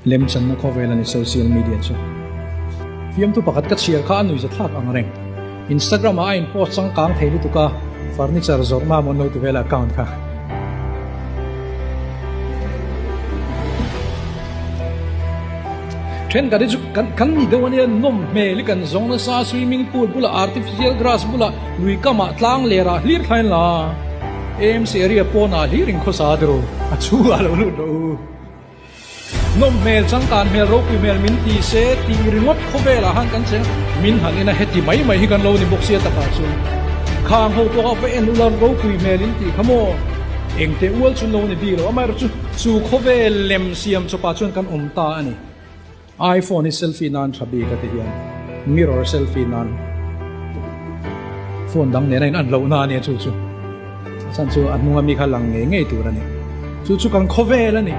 Lemchanna khawvel a ni social media chu. Fiamthu pakhat ka chhiar kha a nuihza thlak ang reng. Instagram ah a in post changkang thei lutuk a, furniture zawrhna mawn lo ti vel a account kha. Thenkhat hi chu kan kan ni deuh ania nawm hmel hi kan zawng nasa swimming pool bulah artificial grass bulah lui kamah tlang lerah hlir thlain la AMC area pawnah hlir in khawsa tiraw a chhungah lo lut rawh u. Nawm hmel changkan hmel ropui hmel min ti se tih ringawt khawvelah khan kan cheng min han en a heti mai mai hi kan lo ni bawk sia takah chuan khang ho pawh kha va en ula ropui hmel in tih kha maw engte ual chu lo ni bik lo amaherawh chu chu khawvel lem siam chawpah chuan kan awm ta a ni. iPhone hi selfie nan tha bik a ti hian mirror selfie nan phone dang nena in an lohna a nia chu chu a chhan chu a hnunga mi kha lang ngei ngei tur a ni chu chu kan khawvel a ni.